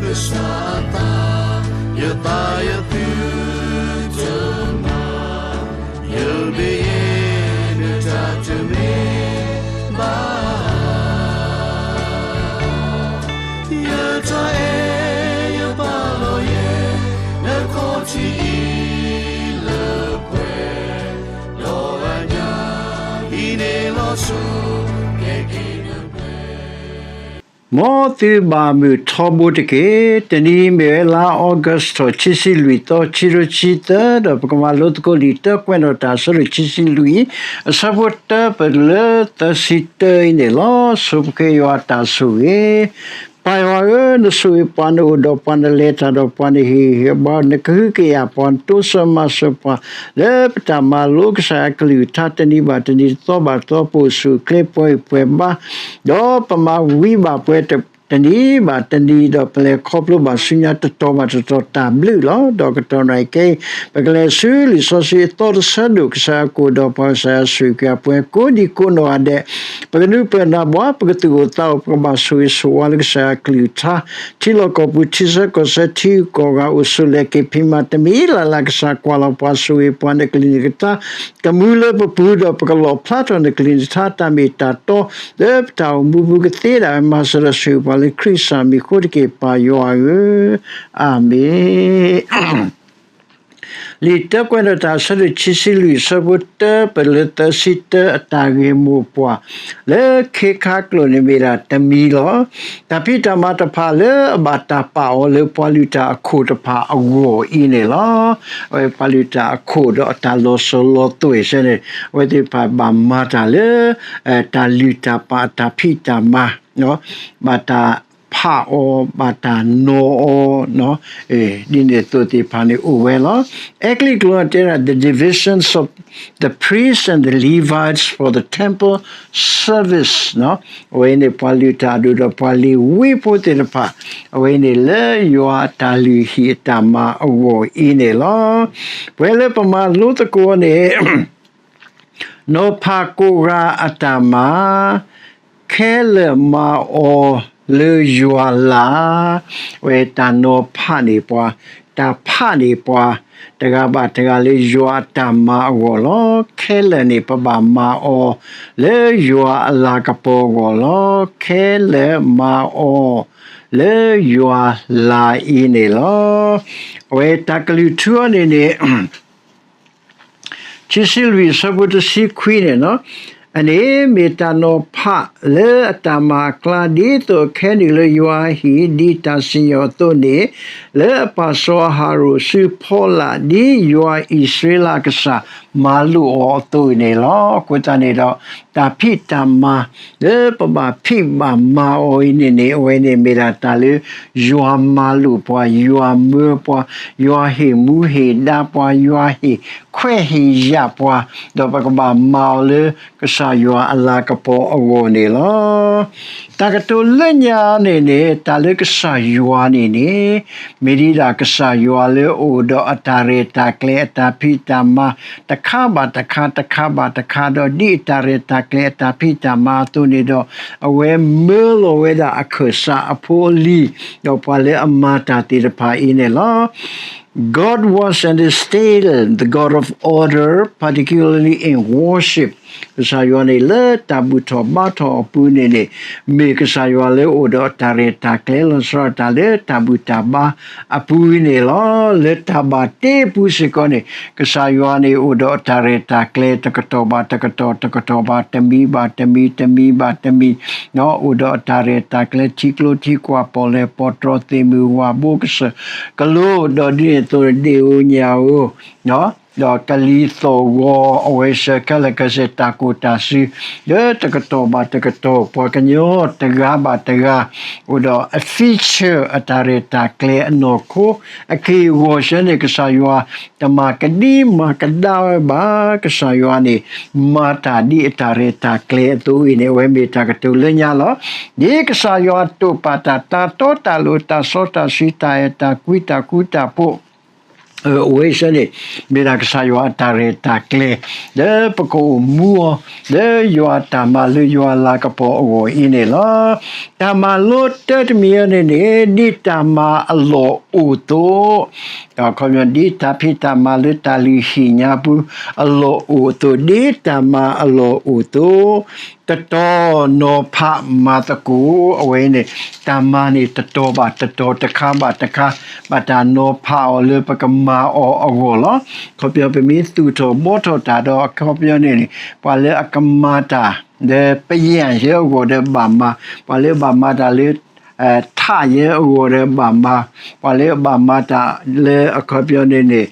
ကစၢ်အသး, ယသးယသုတမၤ, ယမ့ၢ်ယဲ နတၢ်တမ့ၢ်ဘၣ်. ယတၢ်အဲၣ်ယပာ်လီၤယဲ နခီၣ်ထံးအံၤလၢပှဲၤ, ဒီးအညၣ်အံၤန့ၣ်လီၤဆီ ကဲက့ၤနပှဲၤ မ်သုဘၣ်မုာ်ထီဘိတက့ၢ်. တနံၤမ့ၢ်ဝဲလါအီကူးထီၣ် ခံဆံလွံၢ်သီ ခံကထိခံဆံသၢ ဒီးပကမၤလိသကိးလံာ်တၢၢ်ကွဲးနီၣ်တၢ် အဆၢဒိၣ်ခံဆံလွံၢ်, အဆၢဖိတၢပလၢသၢဆံတၢအံၤန့ၣ်လီၤ. ဆိပဃ့ယွၤအတၢ်ဆိၣ်ဂ့ၤ ပၢ်ယွၤဧၢ, နဆိၣ်ဂ့ၤပှၤ, နအိၣ်ဒီးပှၤ, နလဲၤတၢ်ဒီးပှၤ, နဟ့ၣ်ဂံၢ်ဟ့ၣ်ဘါ, နကဟုကယာ်ပှၤ, နတိစၢၤမၤစၢၤပှၤ လၢပတၢ်မၤလိကစၢ်ယွၤအကလုၢ်ကထါ တနံၤဘၣ်တနံၤ, တသီဘၣ်တသီ, ပအိၣ်ဆူၣ်အိၣ်ချ့, ပှဲၤဂံၢ်ပှဲၤဘါ, ဒီးပမၤဝံဘၣ်ပှဲၤ တနံၤဘၣ်တနံၤ, ဒီးပလဲၤခီဖျိဘၣ်ဆူညါ တတီၤဘၣ်တတီၤ တၢ်ဘျုးလီၤ. ဒီးကတီၢ်နံၤအံၤခဲအံၤ ပကလဲၤဆူလံာ်စီဆှံအသီတဆၢဒိၣ်, ကစၢ်ယွၤကအိၣ်ဒီးပှၤ, ကစၢ်ယွၤဆိၣ်ဂ့ၤက့ၤပှၤကိးဒံကိးနီၢ်ဂၤဒဲး, ပကနၢ်ပၢၢ်နၢ်ပၢၢ်, ပကသူၣ်အိၣ်သးအိၣ်, ပကဘၣ်ဆိၣ်ဂ့ၤဆိၣ်ဝါလၢကစၢ်ယွၤအကလုၢ်ကထါ, ထံလီၢ်ကီၢ်ပူၤ ထံဆၢကီၢ်ဆၢ ထံဂုၤကီၢ်ဂၤ အိၣ်ဆူၣ်အိၣ်ချ့ က့ၤဖံးမၤတမံၤလၢ်လၢ်, ကစၢ်ကွၢ်လီၤပှၤ, ဆိၣ်ဂ့ၤပှၤ, နကလုၢ်နကထါ ကမူလၢပပူၤ, ဒီးပကလီၣ်ဖျါထီၣ်နကလုၢ်နကထါ တၢ်မ့ၢ်တၢ်တီ လၢပတၢ်အိၣ်မူပူၤကသ့ဒၣ်ဝဲ, မၤစၢၤဒီးဆိၣ်ဂ့ၤပှၤလၢခရံာ်ကစၢ်မံၤအဃိတက့ၢ်, ပၢ်ယွၤဧၢ, အၤမ့ၣ်. လံာ်တၢကွဲးဒီးတၢ် အဆၢဒိၣ်ခံဆံလွံၢ် အဆၢဖိတၢပလၢသၢဆံတၢ အတၢ်ဂ့ၢ်မိၢ်ပှၢ် လၢခ့ခါကျိာ်န့ၣ်မ့ၢ်ဒၣ်တမံၤလီၤ. တၢ်ဖံးတၢ်မၤတဖၣ်လၢအဘၣ်တၢ်ပာ်အီၤလၢပှၤလုၢ်တၢ်အခိၣ်တဖၣ်အဂီၢ်အံၤန့ၣ်လီၤ. အဝဲပှၤလုၢ်တၢ်အခိၣ်ဒီးအတၢ်လီၤစိၤလီၤသွဲၣ်ဆၢန့ၣ် အဝဲသ့ၣ်တဖၣ်ဘၣ်မၤတၢ်လၢ တၢ်လုၢ်တၢ်ပာ်အတၢ်ဖံးတၢ်မၤ ဘၣ်တၢ်ဖးအီၤ ဘၣ်တၢ်နီၤအီၤ ဒ်န့ၣ်အသိးသ့ၣ်တဖၣ်န့ၣ်အိၣ်ဝဲလီၤ. အဲကလံးကျိာ်တဲဒၣ် the divisions of the priests and the Levites for the temple service အဝဲန့ၣ် ပှၤလုၢ်တၢ်အဒိၣ်ဒီးပှၤလ့ၤဝံဖိသ့ၣ်တဖၣ် အဝဲန့ၣ်လၢယွၤအတၢ်လုၢ်ဟံၣ်အတၢ်မၤအဂီၢ်အံၤန့ၣ်လီၤ. ပဝဲလၢပမၤလိသကိးန့ၣ် နီၤဖးကိးဂၤအတၢ်မၤ ခဲလၢာ်မၤအီၤလၢယွၤလၢ်, အဝဲတၢ်နီၤဖးန့ၢ်ပှၤ, တၢ်ဖးန့ၢ်ပှၤ တဂၤဘၣ်တဂၤလၢယွၤအတၢ်မၤအဂီၢ်လီၤ. ခဲလၢာ်န့ၣ် ပဘၣ်မၤအီၤလၢယွၤအလၤကပီၤအဂီၢ်လီၤ. ခဲလၢာ်မၤအီၤလၢယွၤလၢ်အံၤန့ၣ်လီၤ. အဝဲတၢ်ကလုၢ်ထူအီၤန့ၣ်န့ၣ် ခံဆံလွံၢ် အဆၢဖိတဆံခွံန့ၣ်လီၤ. အန့ၣ်မ့ၢ်တၢ်နီၤဖးလၢအတၢ်မၤအကျါ ဒ်သိးအခဲနုာ်လၢယွၤအဟံၣ် ဒ်တၢ်စံၣ်ညီၣ်အသိးန့ၣ် လၢအပၢ်စီၤအၤဟရိၣ်စုဖီလာ် ဒ်ယွၤအံၣ်စရ့လးအကစၢ်မၤလိာ်အီၤအသိးန့ၣ်လီၤ. အဃိသတးန့ၣ်ဒီး တၢ်ဖံးတၢ်မၤ လၢပဘၣ်ဖံးဘၣ်မၤအီၤအံၤန့ၣ်န့ၣ် အဝဲန့ၣ်မ့ၢ်ဒၣ်တၢ်လၢ ယွၤမၤလိာ်ပှၤ, ယွၤမၢပှၤ, ယွၤဟ့ၣ်မူဟ့ၣ်ဒါပှၤ, ယွၤဟ့ၣ်ခွဲးဟ့ၣ်ယာ်ပှၤ, ဒီးပကဘၣ်မၤအီၤလၢကစၢ်ယွၤအလၤကပီၤအဂီၢ်န့ၣ်လီၤ. တၢ်ကတိၤလၢညါန့ၣ်န့ၣ် တၢ်လၢကစၢ်ယွၤန့ၣ်န့ၣ် မ့ၢ်ဒ်ဒၣ်ကစၢ်ယွၤလၢအအိၣ်ဒီးအတၢ်ရဲၣ်တၢ်ကျဲၤ အတၢ်ဖံးတၢ်မၤ တခါဘၣ်တခါ တခါဘၣ်တခါ ဒီးဒ်အတၢ်ရဲၣ်တၢ်ကျဲၤအတၢ်ဖံးတၢ်မၤအသိးန့ၣ်ဒီး အဝဲမၢလီၤဝဲဒၣ်အခၢၣ်စးအဖိအလံၤ ဒီးပှၤလၢအမၤတၢ်သ့ၣ်တဖၣ်အံၤန့ၣ်လီၤ. God was and is still the God of order, particularly in worship. ကစၢ်ယွၤန့ၣ်လၢတၢ်ဘူၣ်ထီၣ်ဘါထီၣ်အပူၤန့ၣ်န့ၣ် မ့ၢ်ကစၢ်ယွၤလၢအိၣ်ဒီးတၢ်ရဲၣ်တၢ်ကျဲၤလီၤဆီဒၣ်တၢ်လၢတၢ်ဘူၣ်တၢ်ဘါအပူၤန့ၣ်လီၤ. လၢတၢ်ဘၣ်တ့အပူၤစ့ၢ်ကီးန့ၣ် ကစၢ်ယွၤန့ၣ်အိၣ်ဒီးတၢ်ရဲၣ်တၢ်ကျဲၤ တကတီၢ်ဘၣ်တကတီၢ် တကတီၢ်ဘၣ်တမံၤဘၣ်တမံၤ တမံၤဘၣ်တမံၤ အိၣ်ဒီးတၢ်ရဲၣ်တၢ်ကျဲၤ ထံကျိထံကွၢ် ပီၣ်လဲၣ်ပီၣ်တြီၢ် သ့ၣ်မုၢ်ဝၣ်ဘိ ကစၢၢ်ကလိ ဒီးဒ်န့ၣ်အသိးန့ၣ် ဒ့ၣ်ဧိၤညၣ်ဧိၤ ဒီးကလံၤသီၣ်ဂီၤ အဝဲစၢၤခဲလၢာ်ခဲဆ့ တၢ်ကူၣ်တၢ်စူၤ လၢတကတီၢ်ဘၣ်တကတီၢ် ပှၤကညီတဂၤဘၣ်တဂၤ အိၣ်ဒီးအ feature အတၢ်ရဲၣ်တၢ်ကျဲၤအနီၢ်ခိ အက့ၢ်အဂီၤဆၢန့ၣ် ကစၢ်ယွၤ တမၤကဒံမၤကဒါဝဲဘၣ်. ကစၢ်ယွၤန့ၣ် မၤတၢ်ဒ်အတၢ်ရဲၣ်တၢ်ကျဲၤအသိးအံၤန့ၣ် အဝဲမ့ၢ်တၢ်ကတိၤလၢညါလီၤ. ဒ်ကစၢ်ယွၤတိာ်ပာ်တၢ် တၢ်တီတၢ်လိၤ တၢ်စီတၢ်ဆှံ တၢ်အဲၣ်တၢ်ကွံ တၢ်ဃူတၢ်ဖိး အဝဲစ့ၢ်န့ၣ် မ့ၢ်ဒၣ်ကစၢ်ယွၤအတၢ်ရဲၣ်တၢ်ကျဲၤ လၢပကအိၣ်မူအီၤ လၢယွၤအတၢ်မၤလၢယွၤအလၤကပီၤအဂီၢ်အံၤန့ၣ်လီၤ. တၢ်မၤလိတၢတမံၤအံၤန့ၣ်န့ၣ် ဒ်တၢ်မၤအလီၢ်အိၣ်အသိး, ဒ်တၢ်ဖံးတၢ်မၤလၢတၢ်လုၢ်ဟံၣ်ညါပူၤအလီၢ်အိၣ်အသိး, ဒ်တၢ်မၤအလီၢ်အိၣ်အသိး, တတီၤနီၤဖးမၤသကိး, အဝဲန့ၣ် တၢ်မၤန့ၣ်တတီၤဘၣ်တတီၤ တခါဘၣ်တခါ ဘၣ်တၢ်နီၤဖးအီၤလၢပကမၤအီၤအဂီၢ်လီၤ. အခီပညီပမ့ၢ်သူၣ်ထီၣ်ဘှီထီၣ်တၢ်ဒီး အခီပညီန့ၣ်န့ၣ် ပှၤလၢအကမၤတၢ် ဒီးပယၣ်ယဲအဂီၢ်ဒီးဘၣ်မၤ, ပှၤလၢအဘၣ်မၤတၢ်လၢ ထးယဲအဂီၢ်ဒီးဘၣ်မၤ, ပှၤလၢအဘၣ်မၤတၢ်လၢအခီပညီန့ၣ်န့ၣ်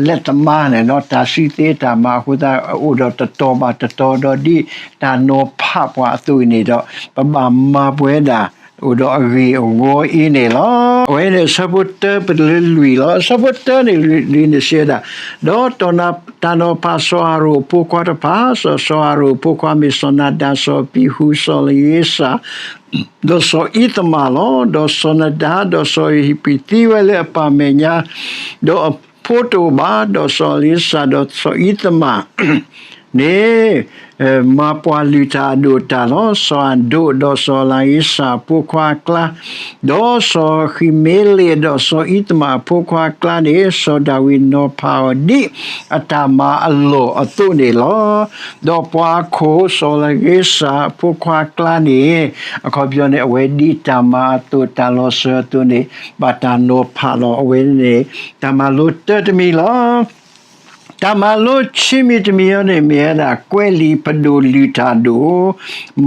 လက်သမားန့ၣ်ဒီး တၢ်စုသ့တၢ်မၤအဃိသတး အိၣ်ဒီးတတီၤဘၣ်တတီၤဒီး ဒ်တၢ်နီၤဖးပှၤအသိးန့ၣ်ဒီး ပဘၣ်မၤပဝဲဒၣ် အိၣ်ဒီးအဂ့ၢ်အဝီအံၤန့ၣ်လီၤ. အဝဲန့ၣ်အဆၢဖိတၢပတုၤလၢလွံၢ်လီၤ. အဆၢဖိတၢန့ၣ် လွံၢ်န့ၣ်စံးဝဲဒၣ်, ဒီးတၢ်နီၤဖးစီၤအၤရိၣ်အဖိခွါတဖၣ်, စီၤအၤရိၣ်အဖိခွါမ့ၢ်စီၤနၤဒၤ, စီၤအဘံဟူ, စီၤအ့လ့ၤအါစၤ ဒီးစီၤအံၤသမၤလီၤ. ဒီးစီၤနၤဒၤ, ဒီးစီၤအဘံဟူသံဝဲလၢအပၢ်မဲာ်ညါ, ဒီးအဖိတအိၣ်ဘၣ်, ဒီးစီၤအ့လ့ၤအါစၤ, ဒီးစီၤအံၤသမၤ န့ၣ် မၤပှၤလုၢ်တၢ်အဒိၣ်တၢ်လီၤ. စီၤအၤဒိၣ်, ဒီးစီၤအ့လ့ၤအါစၤအဖိခွါအကျါ, ဒီးစီၤဃံမ့လ့း, ဒီးစီၤအံၤသမၤအဖိခွါအကျါန့ၣ် စီၤဒၤဝံးနီၤဖးအီၤဒ်အတၢ်မၤအလီၢ်အသိးန့ၣ်လီၤ. ဒီးပှၤအခိၣ်စီၤအ့လ့ၤအါစၤအဖိခွါအကျါန့ၣ် အခီပညီန့ၣ် အဝဲဒ်တၢ်မၤအသိးတၢ်လီၤစၢၤအသိးန့ၣ် ဘၣ်တၢ်နီၤဖးလီၤ. အဝဲန့ၣ် တၢ်မၤလိတၢတမံၤလီၤ. တၢ်မၤလိဆံမံၤတမံၤအံၤန့ၣ် မ့ၢ်ဝဲဒၣ်ကွဲးလံာ်ပဒိၣ်လုၢ်တၢ်ဒိၣ်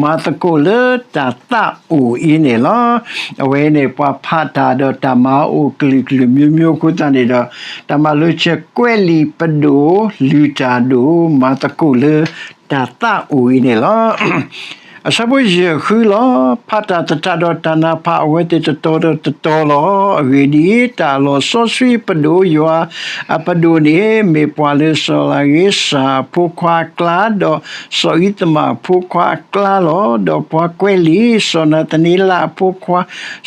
မၤသကိးလၢတၢ်သးအိၣ်အံၤန့ၣ်လီၤ. အဝဲန့ၣ် ပှၤဖးတၢ်ဒီးတၢ်မၤအိၣ်ကလုာ်ကလုာ်မျိုးမျိုးအဃိသတးန့ၣ်ဒီး တၢ်မၤလိဆံကွဲးလံာ်ပဒိၣ်လုၢ်တၢ်ဒိၣ် မၤသကိးလၢတၢ်သးအိၣ်အံၤန့ၣ်လီၤ. အဆၢဖိယဲၢ်ဃုလီၤ. ဖးတၢ်သတးဒီးတၢ်နၢ်ဖးအဝဲသ့ၣ်တတီၤဒီးတတီၤလီၤ. အဂ့ၢ်ဒ်အံၤ, တၢ်အလီၢ်စီဆှံပဒိၣ်ယွၤအပဒိၣ်န့ၣ် မ့ၢ်ပှၤလၢစီၤအ့လ့ၤအါစၤအဖိခွါအကျါ, ဒီးစီၤအံၤသမၤအဖိခွါအကျါလီၤ. ဒီးပှၤကွဲးလံာ်စီၤနၤသနံလးအဖိခွါ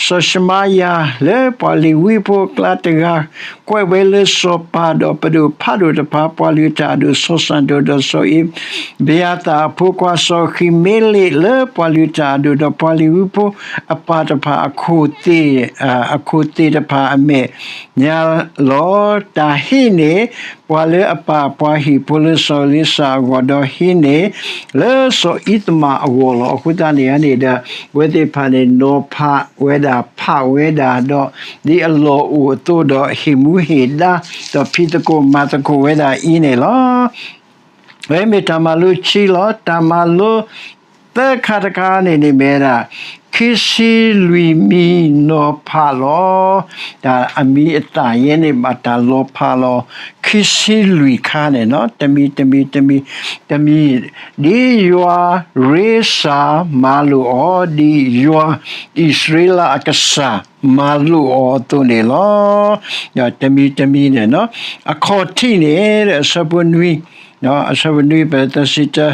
စီၤၡမါယၤ လၢပှၤလ့ၤဝံဖိအကျါတဂၤ ကွဲးဝဲလၢစီၤပၤ ဒီးပဒိၣ်ဖးဒိၣ်တဖၣ် ပှၤလုၢ်တၢ်အဒိၣ် စီၤစၤဒိၣ် ဒီးစီၤအ့ဘယၤသၣ်အဖိခွါ စီၤဃံမ့လ့း လၢပှၤလုၢ်တၢ်အဒိၣ် ဒီးပှၤလ့ၤဝံဖိအပၢ်တဖၣ် အခိၣ်သ့ၣ်တဖၣ်အမဲာ်ညါလီၤ. တၢ်ဟံးန့ၢ်ပှၤလၢအပၢ်ပှၤဟံၣ်ဖိလၢစီၤအ့လ့ၤအါစၤအဂီၢ် ဒီးဟံးန့ၢ်လၢစီၤအံၤသမၤအဂီၢ်လီၤ. အဃိသတးန့ၣ်န့ၣ်ဒီး အဝဲသ့ၣ်တဖၣ်န့ၣ် နီၤဖးဝဲဒၣ်ဖးဝဲဒၣ်ဒီး ဒ်အလီၢ်အိၣ်အသိးဒီး ဟ့ၣ်မူဟ့ၣ်ဒါ ဒီးဖံးသကိးမၤသကိးဝဲဒၣ်အံၤန့ၣ်လီၤ. အဝဲမ့ၢ်တၢ်မၤလိဆံလီၤ. တၢ်မၤလိသၢခါတခါန့ၣ်န့ၣ်မ့ၢ်ဝဲဒၣ် ခံဆံလွံၢ်မံၤနီၤဖးလီၤ. တၢ်အမံၤအသၣ်ယဲန့ၣ် ဘၣ်တၢ်လီၤဖးလီၤ ခံဆံလွံၢ်ခါန့ၣ်နီၤ တမံၤတမံၤတမံၤ တမံၤ ဒ်ယွၤရ့စၢ်မၤလိာ်အီၤ ဒ်ယွၤအံၣ်စရ့လးအကစၢ်မၤလိာ်အီၤအသိးန့ၣ်လီၤ. တမံၤတမံၤန့ၣ် အခီၣ်ထံးန့ၣ် အဆၢဖိနွံ အဆၢဖိနွံ ပတစံးတၢ်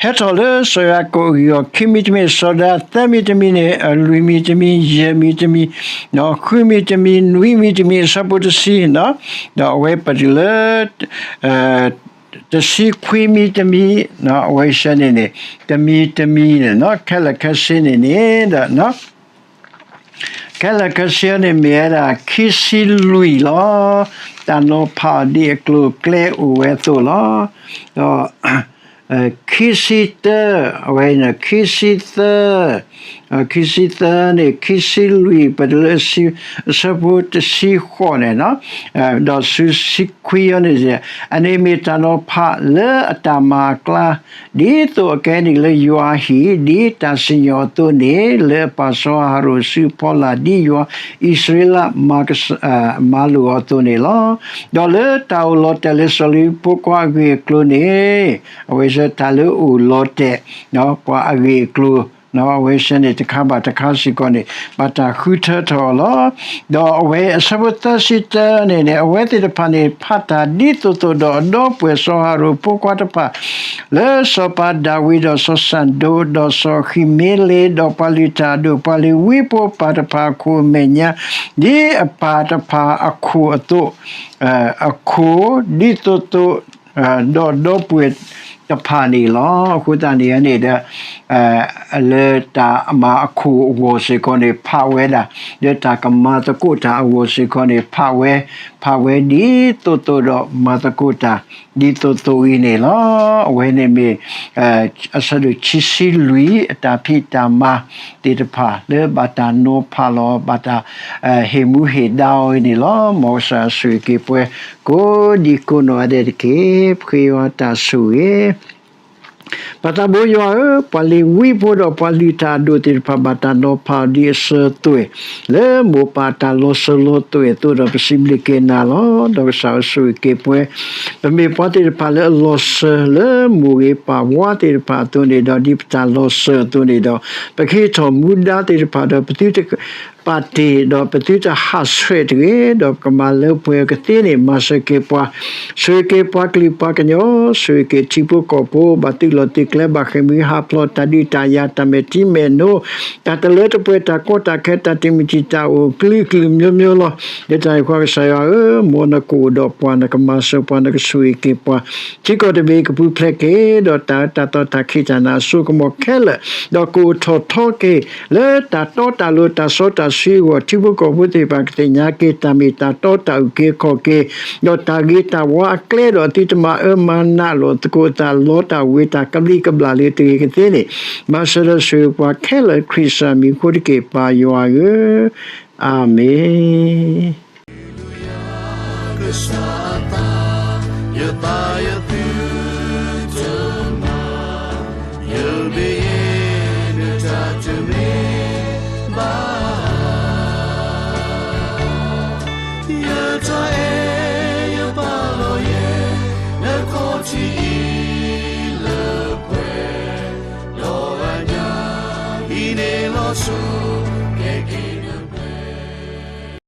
ဟဲထီၣ်လၢစီၤယၤကိာ်အဂံၢ်အီၤ ခံမံၤတမံၤ စီၤဒၤ သၢမံၤတမံၤန့ၣ် လွံၢ်မံၤတမံၤ ယဲၢ်မံၤတမံၤ ဃုမံၤတမံၤ နွံမံၤတမံၤ အဆၢဖိတဆံ ဒီးအဝဲပတုၤလၢ တဆံခွံမံၤတမံၤ အဝဲဆဲန့ၣ်န့ၣ် တမံၤတမံၤန့ၣ် ခဲလၢာ်ခဲဆ့န့ၣ်န့ၣ်ဒီး ခဲလၢာ်ခဲဆ့န့ၣ်မ့ၢ်ဝဲဒၣ် ခံဆံလွံၢ်လီၤ. တၢ်နီၤဖးအီၤဒ်အကျိၤအကျဲအိၣ်ဝဲအသိးလီၤ. ဒီး ခံဆံတၢ အဝဲ ခံဆံသၢ ခံဆံသၢန့ၣ် ခံဆံလွံၢ် ပတုၤလၢအဆၢဖိတဆံဃိးန့ၣ် ဒီးဆူဆံခွံအံၤန့ၣ် အန့ၣ်မ့ၢ်တၢ်နီၤဖးလၢအတၢ်မၤအကျါ ဒ်သိးအကဲန့ၣ်လၢယွၤအဟံၣ် ဒ်တၢ်စံၣ်ညီၣ်အသိးန့ၣ် လၢအပၢ်စီၤအၤဟရိၣ်အစုအဖီလာ် ဒ်ယွၤအံၣ်စရ့လး မၤလိာ်အီၤအသိးန့ၣ်လီၤ. ဒီးလၢတၢ်အိၣ်လီၤတဲာ်လၢစီၤလ့ဝံဖိခွါအဂ့ၢ်အကျိၤန့ၣ် အဝဲစဲတၢ်လၢအိၣ်လီၤတဲာ် ပှၤအဂ့ၢ်အကျိၤ အဝဲဆဲန့ၣ်တခါဘၣ်တခါစ့ၢ်ကီးန့ၣ် ဘၣ်တၢ်ဃုထၢထီၣ်အီၤလီၤ. ဒီးအဝဲအဆၢဖိသၢဆံတၢန့ၣ်န့ၣ် အဝဲသ့ၣ်တဖၣ်န့ၣ် ဖးတၢ်ဒ်သိးသိးဒီးအဒီပုၢ်ဝဲၢ်စီၤအၤဟရိၣ်ဖိခွါတဖၣ် လၢစီၤပၤဒၤဝံးဒီးစီၤစၤဒိး ဒီးစီၤဃံမ့လ့း ဒီးပှၤလုၢ်တၢ်အဒိၣ် ပှၤလ့ၤဝံဖိပၢ်တဖၣ်အခိၣ်အမဲာ်ညါ ဒ်အပၢ်တဖၣ်အခိၣ်အသိး အခိၣ်ဒ်သိးသိး ဒီးဒီပုၢ်ဝဲၢ်တဖၣ်န့ၣ်လီၤ. အဃိသတးန့ၣ်န့ၣ်ဒီး လၢတၢ်မၤအခိၣ်အဂီၢ်စ့ၢ်ကီးန့ၣ် ဖးဝဲဒၣ် လၢတၢ်ကမၤသကိးတၢ်အဂီၢ်စ့ၢ်ကီးန့ၣ် ဖးဝဲ ဖးဝဲဒ်သိးသိးဒီးမၤသကိးတၢ် ဒ်သိးသိးအံၤန့ၣ်လီၤ. အဝဲန့ၣ်မ့ၢ် အဆၢဒိၣ်ခံဆံလွံၢ် အတၢ်ဖံးတၢ်မၤသ့ၣ်တဖၣ် လၢဘၣ်တၢ်နီၤဖးလီၤ ဘၣ်တၢ် ဟ့ၣ်မူဟ့ၣ်ဒါအီၤအံၤန့ၣ်လီၤ. မ်ကစၢ်ဆိၣ်ဂ့ၤက့ၤပှၤ ကိးဒံကိးနီၢ်ဂၤဒဲးတက့ၢ်. ပဃ့ယွၤတၢ်ဆိၣ်ဂ့ၤ ပၢ်သးဘိယွၤဧၢ, ပှၤလ့ၤဝံဖိဒီးပှၤလုၢ်တၢ်အဒိၣ်သ့ၣ်တဖၣ် ဘၣ်တၢ်နီၤဖးအီၤဒ်အစၢၤအသွဲၣ် လၢမိၢ်ပၢ်တၢ်လီၤစၢၤလီၤသွဲၣ်အသိးဒီး ပစံးဘျုးက့ၤနၤလီၤ. ဒီးကစၢ်ဧၢ ဆိၣ်ဂ့ၤက့ၤပှၤ ပမ့ၢ်ပှၤသ့ၣ်တဖၣ်လၢအလီၤစၢၤ လၢမိၢ်ဂ့ၤပၢ်ဝါသ့ၣ်တဖၣ်အသိးန့ၣ်ဒီး ဒ်ပတၢ်လီၤစၢၤအသိးန့ၣ်ဒီး ပကဟ့ၣ်ထီၣ်မူဒါသ့ၣ်တဖၣ်ဒီး ပသုတ ပာ်တ့ၢ်ဒီး ပသုတဟးဆှဲးတဂ့ၤ, ဒီးပကမၤလၢပှဲၤကသ့န့ၣ် မၤစၢၤက့ၤပှၤ, ဆိၣ်ဂ့ၤက့ၤပှၤကလုာ်ပှၤကညီ, ဆိၣ်ဂ့ၤက့ၤထံဖိကီၢ်ဖိ ဘၣ်သုးလီၢ်သုးကျဲ ဘၣ်ဃ့ၢ်မှံဟးဖျိး တၢ်ဒုးတၢ်ယၤ တၢ်မဲာ်ထံမဲာ်နိ, တၢ်တလၢတပှဲၤ တၢ်ကီတၢ်ခဲ တၢ်တမံၤတံာ်တာ်အိၣ် ကလုာ်ကလုာ်မျိုးမျိုးလီၤ. လၢတၢ်န့ၣ်အဃိ ကစၢ်ယွၤဧၢ, မ်နကအိၣ်ဒီးပှၤ နကမၤစၢၤပှၤ နကဆိၣ်ဂ့ၤက့ၤပှၤ ထံကီၢ်တဘ့ၣ်ကပူၤဖျဲးက့ၤ ဒီးတၢ်အၢတၢ်သီတၢ်ခံးတၢ်နးအစိကမီၤခဲလၢာ်, ဒီးကအိၣ်ထီၣ်ထီက့ၤ လၢတၢ်တီတၢ်လိၤတၢ်စီတၢ်ဆှံအဂီၢ် ထံဖိကီၢ်ဖိသ့ၣ်တဖၣ်ကသ့ၣ်ညါက့ၤ တၢ်မ့ၢ်တၢ်တီတၢ်အုၣ်က့ၤခီၣ်က့ၤ, ဒီးတၢ်ဂ့ၤတၢ်ဝါအကျဲဒီး သုတမၤအၢမၤနးလိာ်သကိးအသး လီတၢ်ဝ့ၤတၢ်ကဘျံးကဘျၣ်လၢတဂ့ၤကသ့န့ၣ်, မၤစၢၤဒီးဆိၣ်ဂ့ၤပှၤခဲလၢာ် ခရံာ်စၢ်မံၤအဃိတက့ၢ် ပၢ်ယွၤဧၢ, အၤမ့ၣ်.